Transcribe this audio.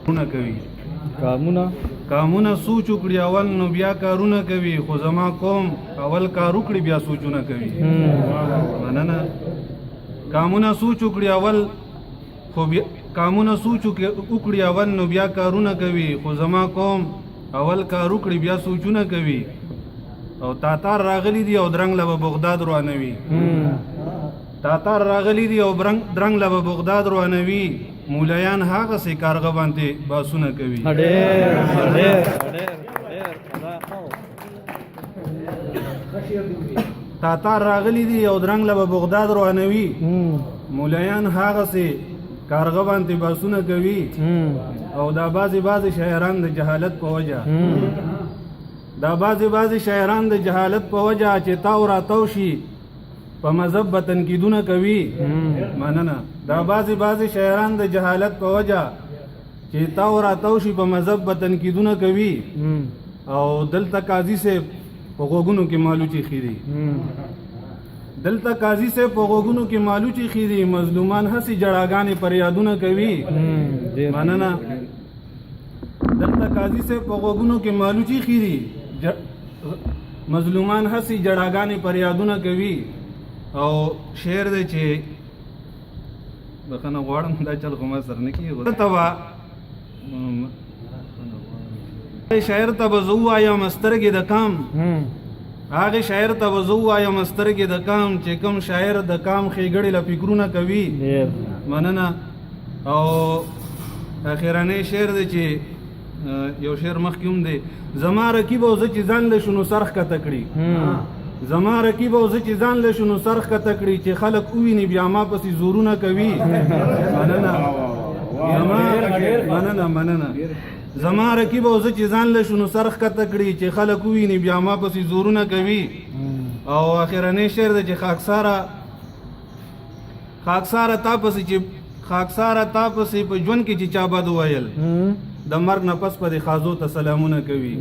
کارونه کوي. کامونه. کامونه سوچ وکړي اول نو بیا کارونه کوي، خو زما قوم اول کار وکړي بیا سوچونه کوي. مننه. کامونه سوچ وکړي اول خو بیا، کامونه سوچ وکړي اول نو بیا کارونه کوي، خو زما قوم اول کار وکړي بیا سوچونه کوي. او تاتار راغلي دي او درنګ له به بغداد روانوي. تاتار راغلي دي او درنګ له به بغداد روانوي. مولایان هغسې کارغه باندې باسونه کوي. ډېر ډېر ډېر ډېر. تاتار راغلي دي او درنګ له به بغداد روانوي. مولایان هغسې کارغه باندې باسونه کوي. او دا بعضې بعضې شاعران د جهالت په وجه، دا بعضې بعضې شاعران د جهالت په وجه چې تاو راتاو شي په مذهب به تنقیدونه کوي. مننه. دا بعضې بعضې شاعران د جهالت په وجه چې تاو راتاو شي په مذهب به تنقیدونه کوي. او دلته قاضي صاحب په غوږونو کې مالوچې خېري، دلته قاضي صاحب په غوږونو کې مالوچې خېري، مظلومان هسې جړاګانې پریادونه کوي. مننه. دلته قاضي صاحب په غوږونو کې مالوچې خېري، مظلومان هسې جړاګانې پریادونه کوي. او شعر دی چې بخښنه غواړم، دا چل خو ما سره نه کېږي. ته به شاعر ته به زه ووایم سترګې د کام، هغه شاعر ته به زه ووایم سترګې د کام چې کوم شاعر د کام ښېګړې له فکرونه کوي. مننه. او اخرنی شعر دی چې یو شعر مخکې هم دی. زما رقیب او زه چې ځان له شونو سر ښکته کړي، زما رقیب او زه چې ځان له شونو سر ښکته کړي، چې خلک وویني بیا ما پسې زورونه کوي. مننه. مننه مننه. زما رقیب او زه چې ځان له شونو سر ښکته کړي، چې خلک وویني بیا ما پسې زورونه کوي. او اخرنی شعر دی چې خاکساره، خاکساره تا پسې چې، خاکساره تا پسې په ژوند کې چې چا بد وویل، د مرګ نه پس په دې خازو ته سلامونه کوي.